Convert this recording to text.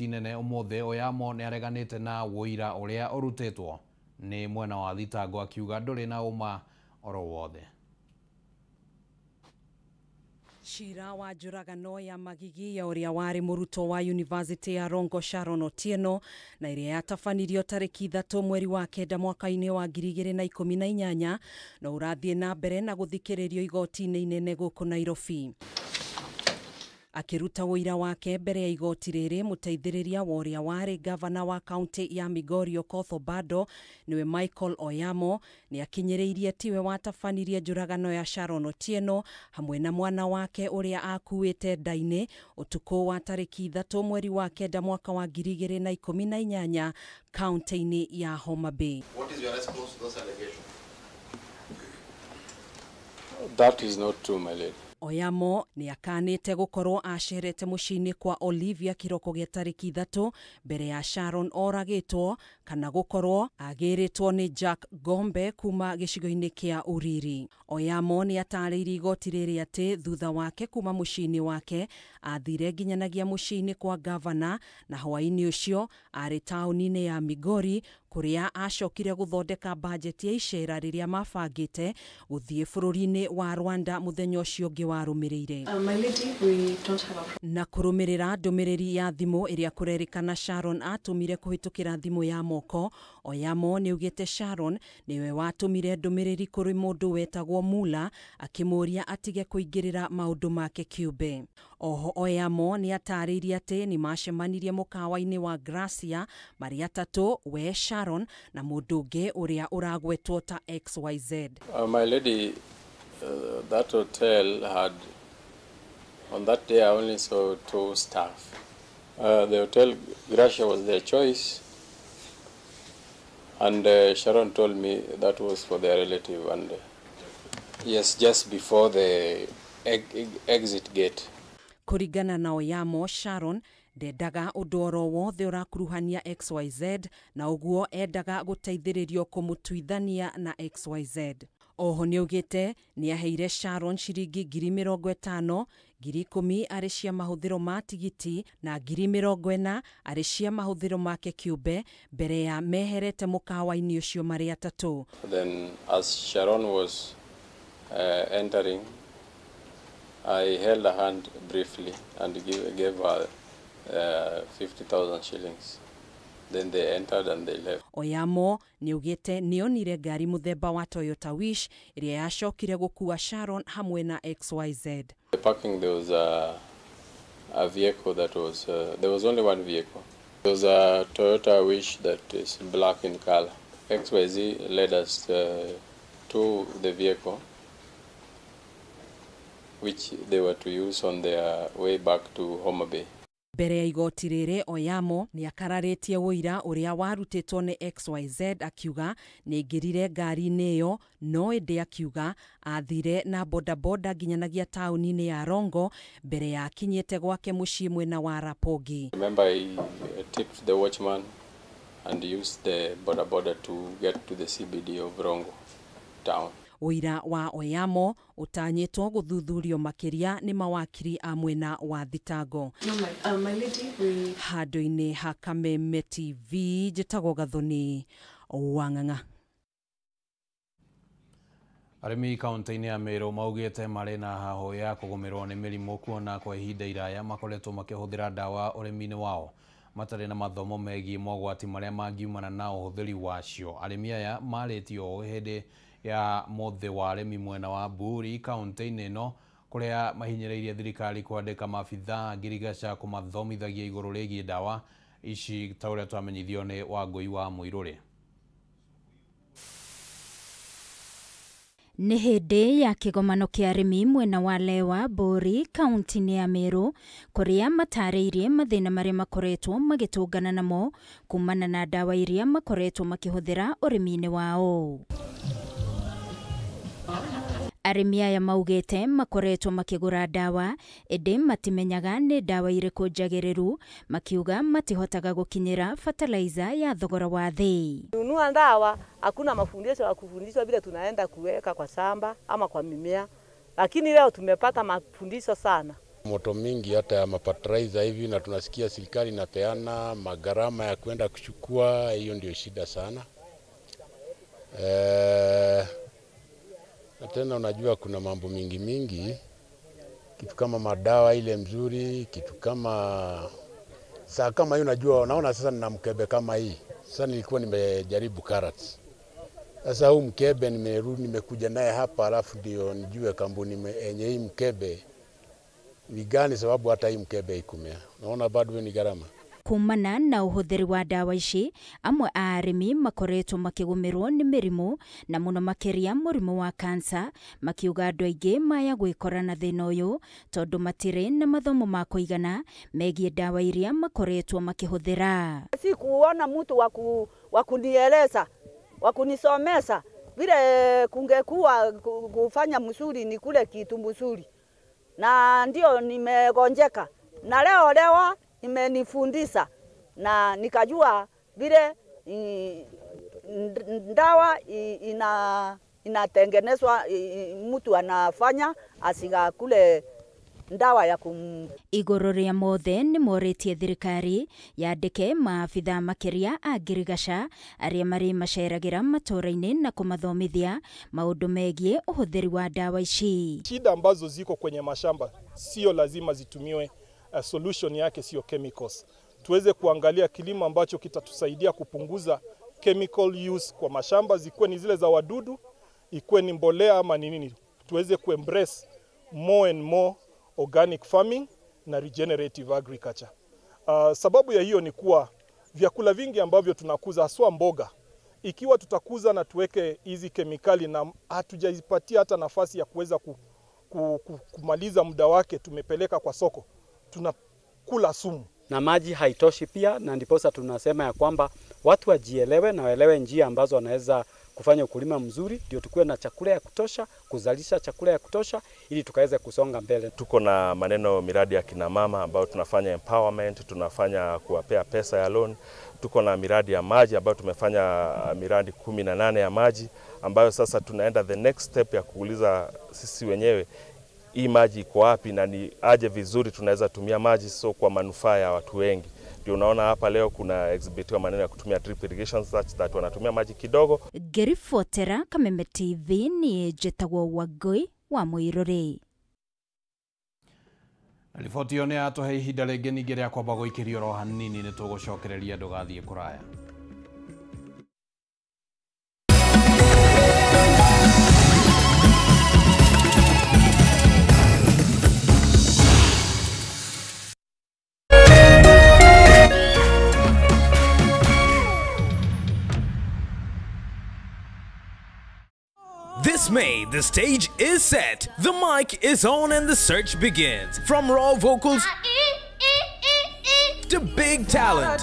Inene ũmũthĩ Oyamo nĩareganĩte na wũira ũrĩa ũrutĩtwo nĩ mwena wa thitango akiuga ndũrĩ na ũma oro wothe. Cira wa njũragano ya Magigi ya ũrĩa warĩ mũrutwo wa University ya Rongo Sharon Otieno na ĩrĩa yatabanirio tarĩki 3 mweri wa 9 mwaka-inĩ wa 2018 no ũrathiĩ na mbere na gũthikĩrĩrio igoti-inĩ inene gũkũ Nairobi. Akĩruta ũira wake mbere ya igoti rĩrĩ, mũteithĩrĩria wa ũrĩa warĩ gavana wa kaunti ya Migori Okoth Obado nĩwe Michael Oyamo nĩakinyĩrĩirie tiwe watabanirie njũragano ya Sharon Otieno hamwe na mwana wake ũrĩa akuĩte nda-inĩ ũtukũ wa tarĩki 3 mweri wa 9 mwaka wa 2018 kaunti-inĩ ya Homa Bay. What is your response to those allegations? That is not true, my lady. Oyamo nĩakanĩte gũkorwo acerete mũciĩ-inĩ kwa Olivia kĩroko gĩa tarĩki 3 mbere ya Sharon oragĩtwo kana gũkorwo agĩrĩtwo nĩ Jack Gombe kuma gĩcigo-inĩ kĩa Uriri. Oyamo nĩatarĩirie igoti rĩrĩ atĩ thutha wake kuma mũciĩ-inĩ wake athire nginyanagia mũciĩ-inĩ kwa gavana na hwaĩ-inĩ ũcio arĩ taũni-inĩ ya Migori kũrĩa acokire gũthondeka bajeti ya icera rĩrĩa mabangĩte gũthiĩ bũrũri-inĩ wa Rwanda mũthenya ũcio ũngĩ warũmĩrĩire. Na kũrũmĩrĩra ndũmĩrĩri ya thimũ ĩrĩa kũrerĩkana Sharon atũmire kũhĩtũkĩra thimũ ya moko, Oyamo nĩaugĩte Sharon nĩwe watũmire ndũmĩrĩri kũrĩ mũndũ wetagwo Mula akĩmũũria atige kũingĩrĩra maũndũ make kĩũmbe. Oho Oyamo nĩatarĩirie atĩ nĩmacemanirie mũkawa-inĩ wa Gracia marĩ atatũ, we Sharon na mũndũ ũngĩ ũrĩa ũragwetwo ta XYZ. My lady, that hotel had, on that day I only saw 2 staff. The hotel Gracia was their choice, and Sharon told me that was for their relative, and yes, just before the exit gate. Kũringana na Oyamo, Sharon ndendaga ũndũ oro wothe ũrakuruhania XYZ na ũguo endaga gũteithĩrĩrio kũmũtuithania na XYZ. Oho nĩaugĩte nĩaheire Sharon ciringi 50,000, 10,000 arĩ cia mahũthĩro ma tigiti na 40,000 arĩ cia mahũthĩro make kĩũmbe mbere ya meherete mũkawa-inĩ ũcio marĩ atatũ. Then as Sharon was entering, I held her hand briefly and gave her 50,000 shillings. Then they entered and they left. Oyamo nĩaugĩte nĩonire ngari mũthemba wa Toyota Wish ĩrĩa yacokire gũkua Sharon hamwe na XYZ. The parking, there was a vehicle that was, there was only one vehicle. There was a Toyota Wish that is black in color. XYZ led us to the vehicle, which they were to use on their way back to Homa Bay. Mbere ya igoti rĩrĩ, Oyamo nĩakararĩtie ũira ũrĩa warutĩtwo nĩ XYZ akiuga nĩaingĩrire ngari-inĩ ĩyo, no ĩndĩ akiuga athire na bodaboda nginyanagia taũni-inĩ ya Rongo mbere ya akinyĩte gwake mũciĩ mwena wa Rapogi. Remember, I tipped the watchman and used the bodaboda to get to the CBD of Rongo town. Ũira wa Oyamo ũtanyĩtwo gũthuthurio makĩria nĩ mawakiri a mwena wa thitango. Handũ-inĩ ha Kameme TV, njĩtagwo Gathoni Wang'ang'a. Arĩmi kaunti-inĩ ya Meru maugĩte marĩ na hahũ ya kũgũmĩrwo nĩ mĩrimũ kuona kwa ihinda iraya makoretwo makĩhũthĩra ndawa ũrĩmi-inĩ wao matarĩ na mathomo megiĩ mogwati marĩa mangiumana na ũhũthĩri wacio. Arĩmi aya marĩtio ũũ hĩndĩ ya mũthĩ wa arĩmi mwena wa Buri kaunti-inĩ ĩno kũrĩa mahinyĩrĩirie thirikari kwandĩka maabithaa ngirigaca kũmathomithagia igũrũ rĩgiĩ ndawa ici ta ũrĩa twamenyithio nĩ Wangũi wa Mũirũrĩ. Nĩ hĩndĩ ya kĩgomano kĩa arĩmi mwena wa Lewa Buri kaunti-inĩ ya Meru kũrĩa matarĩirie mathĩna marĩa makoretwo magĩtũngana namo kumana na ndawa iria makoretwo makĩhũthĩra ũrĩmi-inĩ wao. Arĩmi aya maugĩte makoretwo makĩgũra ndawa ĩndĩ matimenyaga nĩ ndawa irĩkũ njagĩrĩru, makiuga matihotaga gũkinyĩra fertilizer ya thogora wa thĩ. Nunua ndawa, hakuna mafundisho ya kufundishwa vile tunaenda kuweka kwa shamba ama kwa mimea, lakini leo tumepata mafundisho sana. Moto mingi hata ya mapatraiza hivi, na tunasikia serikali inapeana magharama ya kwenda kuchukua, hiyo ndio shida sana. Na tena unajua kuna mambo mingi mingi, kitu kama madawa ile mzuri, kitu kama saa kama hiyo, unajua unaona sasa nina mkebe kama hii. Sasa nilikuwa nimejaribu carrots. Sasa huu mkebe nimerudi nimekuja naye hapa, alafu ndio nijue kampuni yenye hii mkebe ni gani, sababu hata hii mkebe ikumea. Naona bado ni gharama. Kumana na ũhũthĩri wa ndawa ici, amwe a arĩmi makoretwo makĩgũmĩrwo nĩ mĩrimũ na mũno makĩria mũrimũ wa kansa, makiuga andũ aingĩ maya gwĩkora na thĩna ũyũ tondũ matirĩ na mathomo ma kũigana megiĩ ndawa iria makoretwo makĩhũthĩra. Sikuona mtu wa kunieleza, wa kunisomesa vile kungekuwa kufanya mzuri ni kule kitu mzuri, na ndio nimegonjeka na leo lewa imenifundisha na nikajua vile ndawa inatengenezwa, mtu anafanya asigakule ndawa ya kum. Igũrũ rĩa mothe nĩ morĩtie thirikari yandĩke maabithaa makĩria a ngirigaca arĩa marĩ maceragĩra matũũra-inĩ na kũmathomithia maũndũ megiĩ ũhũthĩri wa ndawa ici. Shida ambazo ziko kwenye mashamba sio lazima zitumiwe, solution yake sio chemicals. Tuweze kuangalia kilimo ambacho kitatusaidia kupunguza chemical use kwa mashamba, zikuwe ni zile za wadudu, ikuwe ni mbolea ama ni nini. Tuweze kuembrace more and more organic farming na regenerative agriculture. Sababu ya hiyo ni kuwa vyakula vingi ambavyo tunakuza haswa mboga, ikiwa tutakuza na tuweke hizi kemikali na hatujazipatia hata nafasi ya kuweza kumaliza muda wake, tumepeleka kwa soko, tunakula sumu. Na maji haitoshi pia, na ndiposa tunasema ya kwamba watu wajielewe na waelewe njia ambazo wanaweza kufanya ukulima mzuri, ndio tukue na chakula ya kutosha, kuzalisha chakula ya kutosha ili tukaweze kusonga mbele. Tuko na maneno miradi ya kina mama ambayo tunafanya empowerment, tunafanya kuwapea pesa ya loan. Tuko na miradi ya maji ambayo tumefanya miradi 18 ya maji ambayo sasa tunaenda the next step ya kuuliza sisi wenyewe hii maji iko wapi na ni aje vizuri tunaweza tumia maji so kwa manufaa ya watu wengi. Ndio unaona hapa leo kuna exhibit ya maneno ya kutumia drip irrigation such that wanatumia maji kidogo. Ngĩribotera Kameme TV niĩ njĩtagwo Wangũi wa Mũirũrĩ. Riboti ĩyo nĩ yatũhe ihinda rĩngĩ ningĩ rĩa kwamba gũikĩrio oro hanini, nĩ tũgũcokereria ndũgathiĩ kũraya. This May, the stage is set, the mic is on, and the search begins. From raw vocals to big talent.